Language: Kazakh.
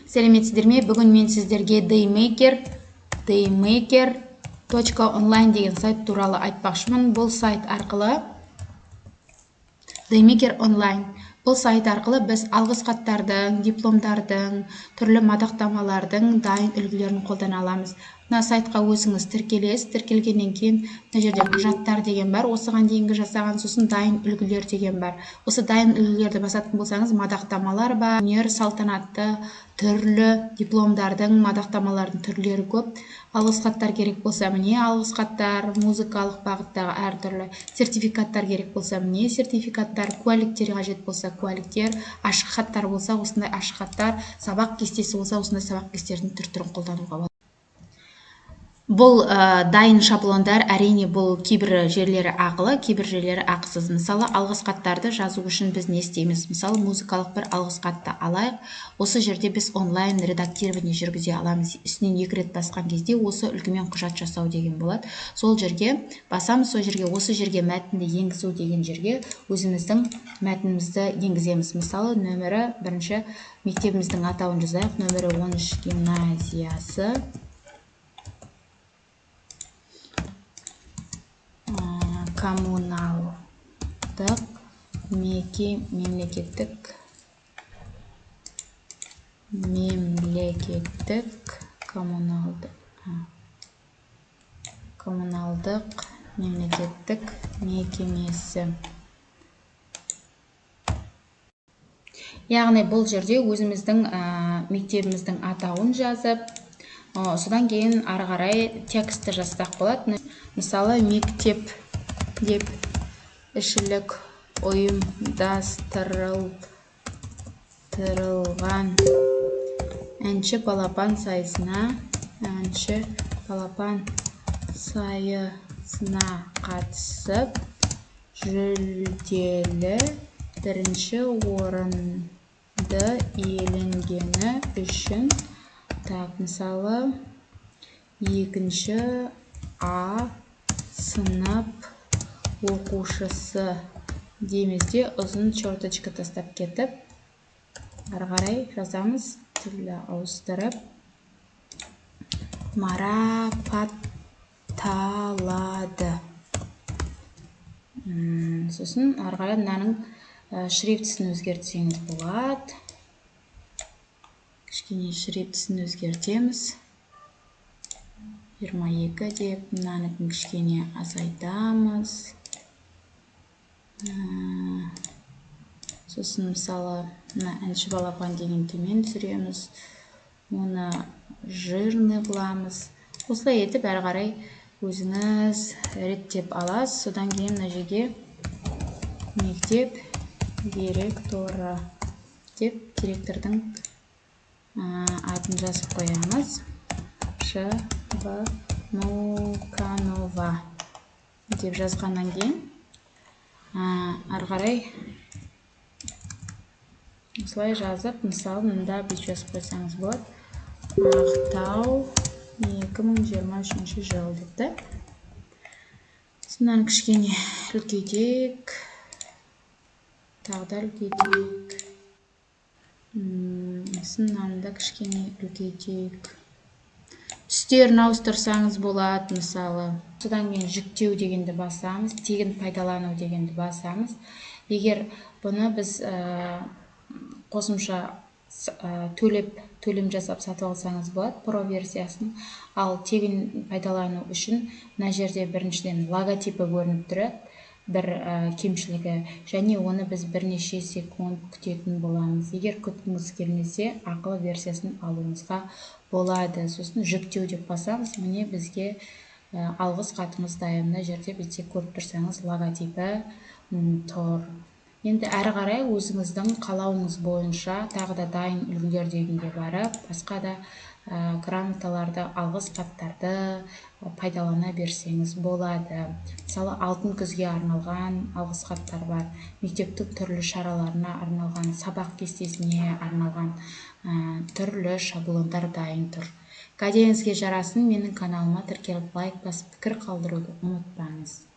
Сәлеметсіздер ме? Бүгін мен сіздерге Daymaker, daymaker.online деген сайт туралы айтпақшымын. Бұл сайт арқылы Daymaker онлайн. Бұл сайт арқылы біз алғыс хаттардың, дипломдардың, түрлі мадақтамалардың дайын үлгілерін қолдана аламыз. Мына сайтқа өзіңіз тіркелесіз. Тіркелгеннен кейін мына жерде құжаттар деген бар, осыған дейінгі жасаған, сосын дайын үлгілер деген бар. Осы дайын үлгілерді басатын болсаңыз, мадақтамалар бар, өнер салтанатты түрлі дипломдардың, мадақтамалардың түрлері көп. Алғыс хаттар керек болса, міне алғыс хаттар, музыкалық бағыттағы әртүрлі сертификаттар керек болса, міне сертификаттар, куәліктер қажет болса, куәліктер, ашық хаттар болса, осындай ашық хаттар, сабақ кестесі болса, осындай сабақ кестелерінің түр-түрін қолдануға болады. Бұл дайын шаблондар, әрине, бұл кейбір жерлері ақылы, кейбір жерлері ақысыз. Мысалы, алғыс хаттарды жазу үшін біз не істейміз? Мысалы, музыкалық бір алғыс хатты алайық. Осы жерде біз онлайн редактирование жүргізе аламыз. Үстінен екі рет басқан кезде осы үлгімен құжат жасау деген болады. Сол жерге басамыз, сол жерге, осы жерге мәтінді енгізу деген жерге өзіміздің мәтінімізді енгіземіз. Мысалы, нөмірі бірінші мектебіміздің атауын жазайық. Нөмірі 13 гимназиясы. Коммуналдық мемлекеттік коммуналдық мемлекеттік мекемесі. Яғни бұл жерде өзіміздің мектебіміздің атауын жазып, содан кейін ары қарай текстті жазсақ болады. Мысалы, мектеп деп ішілік ұйымдастырылған әнші балапан сайысына қатысып, жүлделі бірінші орынды иеленгені үшін, так, мысалы, екінші А сынып оқушысы дейміз де, ұзын черточка тастап кетіп, ары қарай жазамыз, тілді ауыстырып, марапатталады. Сосын ары қарай мынаның шрифтісін өзгертсеңіз болады. Кішкене шрифтісін өзгертеміз. 22 деп, мынаныкін кішкене азайтамыз. Сосын, мысалы, мына әнші балапан деген төмен түсіреміз. Оны жирный қыламыз. Осылай етіп әрі қарай өзіңіз реттеп аласыз. Содан кейін мына жерге мектеп директоры деп директордың атын жазып қоямыз. Ш. Б. Муканова деп жазғаннан кейін ары қарай осылай жазып, мысалы, мында бүйтіп жазып қойсаңыз болады. Ақтау 2023 жыл деп та. Мынаны кішкене үлкейтейік. Тағы да үлкейтейік. Мынаны да кішкене үлкейтейік. Түстерін ауыстырсаңыз болады, мысалы. Содан кейін жүктеу дегенді басамыз, тегін пайдалану дегенді басамыз. Егер бұны біз қосымша төлем жасап сатып алсаңыз болады, про версиясын. Ал тегін пайдалану үшін мына жерде біріншіден логотипі көрініп тұрады, бір кемшілігі, және оны біз бірнеше секунд күтетін боламыз. Егер күткіңіз келмесе, ақылы версиясын алуыңызға болады. Сосын жүктеу деп басамыз. Міне бізге алғыс хатымыз дайын. Мына жерде бізде көріп тұрсаңыз логотипі тұр. Енді әрі қарай өзіңіздің қалауыңыз бойынша тағы да дайын үлгілер дегенге барып, басқа да грамоталарды, алғыс хаттарды пайдалана берсеңіз болады. Мысалы, алтын күзге арналған алғыс хаттар бар, мектептің түрлі шараларына арналған, сабақ кестесіне арналған түрлі шаблондар дайын тұр. Кәдеңізге жарасын. Менің каналыма тіркеліп, лайк басып, пікір қалдыруды ұмытпаңыз.